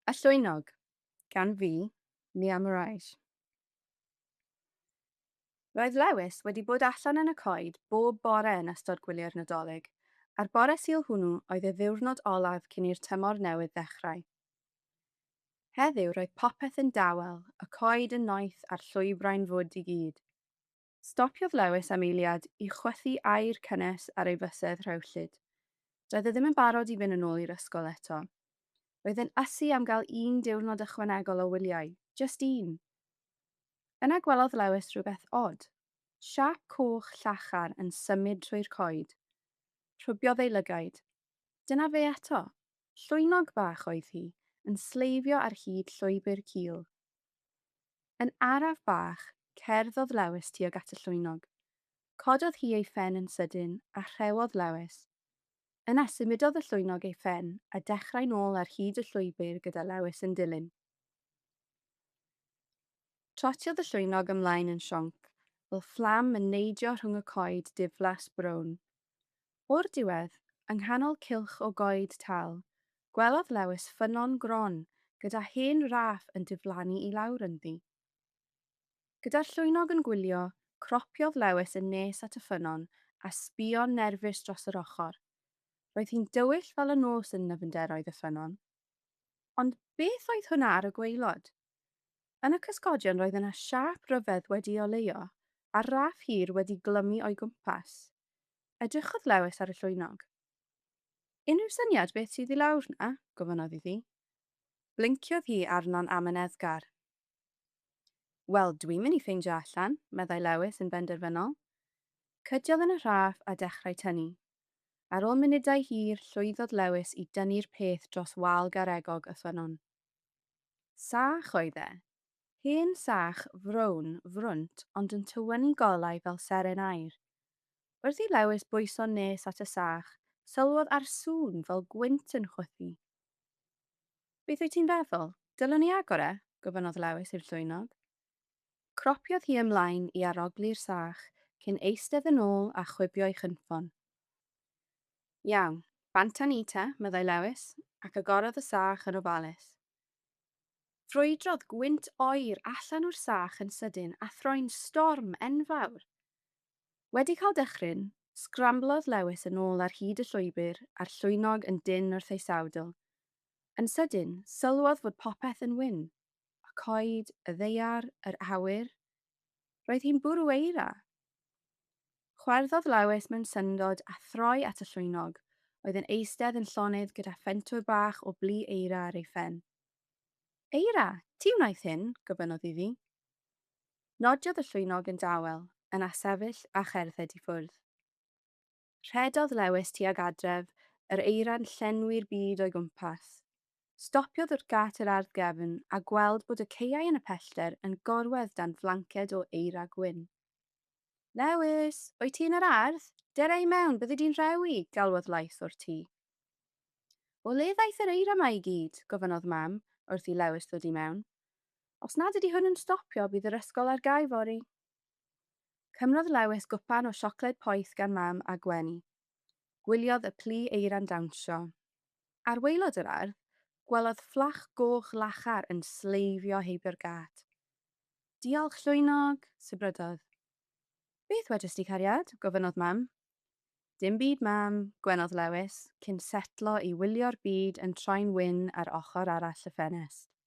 Y Llwynog, gan fi, Nia Morais. Roedd Lewis wedi bod allan yn y coed bob bore yn ystod gwyliau'r Nadolig, a'r bore Sul hwnnw oedd ei ddiwrnod olaf cyn i'r tymor newydd ddechrau. Heddiw roedd popeth yn dawel, y coed yn noeth a'r llwybrau'n fwd i gyd. Stopiodd Lewis am eiliad i chwythu aer cynnes ar ei fysedd rhewllyd. Doedd e ddim yn barod i fynd yn ôl i'r ysgol eto. Roedd e'n ysu am gael un diwrnod ychwanegol o wyliau, jyst un. Yna gwelodd Lewis rhywbeth od, siâp coch llachar yn symud trwy'r coed. Rhwbiodd ei lygaid. Dyna fe eto. Llwynog bach oedd hi, yn sleifio ar hyd llwybr cul. Yn araf bach, cerddodd Lewis tuag at y llwynog. Cododd hi ei phen yn sydyn a rhewodd Lewis. Yna symudodd y llwynog ei phen a dechrau'n ôl ar hyd y llwybr gyda Lewis yn dilyn. Trotiodd y llwynog ymlaen yn sionc, fel fflam yn neidio rhwng y coed diflas brown. O'r diwedd, yng nghanol cylch o goed tal, gwelodd Lewis ffynnon gron gyda hen raff yn diflannu i lawr ynddi. Gyda'r llwynog yn gwylio, cropiodd Lewis yn nes at y ffynnon a sbïo'n nerfus dros yr ochr. Roedd hi'n dywyll fel y nos yn nyfnderoedd y ffynnon. Ond beth oedd hwnna ar y gwaelod? Yn y cysgodion roedd yna siâp ryfedd wedi oleuo, a raff hir wedi glymu o'i gwmpas. Edrychodd Lewis ar y llwynog. Unrhyw syniad beth sydd i lawr 'na? gofynnodd iddi. Blinciodd hi arno'n amyneddgar. Wel, dwi'n mynd i ffeindio allan, meddai Lewis yn benderfynol. Cydiodd yn y rhaff a dechrau tynnu. Ar ôl munudau hir, llwyddodd Lewis i dynnu'r peth dros wal garegog y ffynnon. Sach oedd e. Hen sach frown, frwnt, ond yn tywynnu golau fel seren aur. Wrth i Lewis bwyso'n nes at y sach, sylwodd ar sŵn fel gwynt yn chwythu. Beth wyt ti'n feddwl? Dylwn i agor e? gofynnodd Lewis i'r llwynog. Cropiodd hi ymlaen i arogli'r sach cyn eistedd yn ôl a chwibio'i chynffon. Iawn, bant â ni te, meddai Lewis, ac agorodd y sach yn ofalus. Ffrwydrodd gwynt oer allan o'r sach yn sydyn a throi'n storm enfawr. Wedi cael dychryn, sgramblodd Lewis yn ôl ar hyd y llwybr a'r llwynog yn dynn wrth ei sawdl. Yn sydyn, sylwodd fod popeth yn wyn. Y coed, y ddaear, yr awyr. Roedd hi'n bwrw eira. Chwarddodd Lewis mewn syndod a throi at y llwynog, oedd yn eistedd yn llonydd gyda phentwr bach o blu eira ar ei phen. Eira, ti wnaeth hyn? gofynnodd iddi. Nodiodd y llwynog yn dawel, yna sefyll a cherdded i ffwrdd. Rhedodd Lewis tuag adref, yr eira'n llenwi'r byd o'i gwmpas. Stopiodd wrth gât yr ardd gefn a gweld bod y caeau yn y pellter yn gorwedd dan flanced o eira gwyn. Lewis, wyt ti yn yr ardd? Dere i mewn, byddi di'n rhewi! galwodd lais o'r tŷ. O le ddaeth yr eira 'ma i gyd? gofynnodd Mam, wrth i Lewis ddod i mewn. Os nad ydy hwn yn stopio, bydd yr ysgol ar gau fory. Cymrodd Lewis gwpan o siocled poeth gan Mam a gwenu. Gwyliodd y plu eira'n dawnsio. Ar waelod yr ardd, gwelodd fflach goch lachar yn sleifio heibio'r gât. Diolch, llwynog! sibrydodd. Beth wedest ti, cariad? gofynnodd Mam. Dim byd, Mam, gwenodd Lewis, cyn setlo i wylio'r byd yn troi'n wyn ar ochr arall y ffenest.